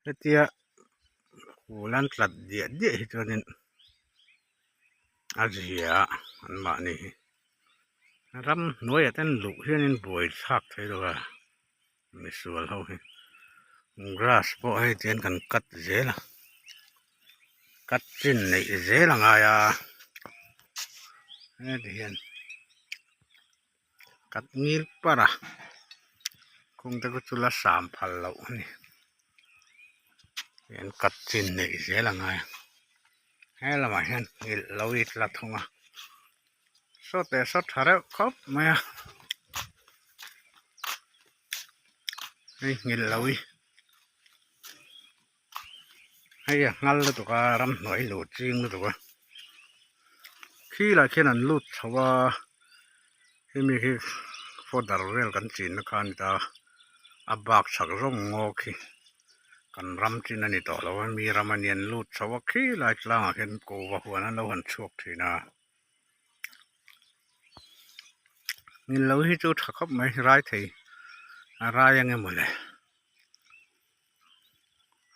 Hetia phul an tlat diah diah hi chuanin a zia a an mahni hi ramhnuaiah te an luh hianin buai thlak thei lo a misual ho hi grass pawh hei tihian kan cut zel a cut chin neih zel a ngai a heti hian cut ngil parh a kawng te chu la sam phal loh a ni an cut chin neih zel a ngai a he lamah hian nghilh lo i tla thung a saw teh saw tha reuh khawp mai a hei nghilh lo i hei a nghal lutuk a ramhnuai luh ching lutuk a khilai khian an lut chho a hemi hi fodder vel kan chin na kha a ni ta a bak chhak zawng ngaw khi kan ram chin a ni tawh lo a mi ram a nia an lut chho a khilai tlangah khian kova huan an lo han chhuak thin a. Ngil lo hi chu tha khawp mai rai thei a rai ang emaw le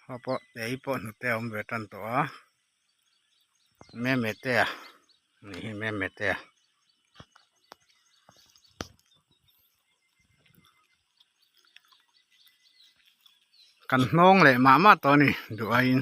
haw pawh tei pawh hnute a awm ve tan tawh a meme te a nih hi meme te a. Kan hnawng leh mah mah tawh a ni duh aiin.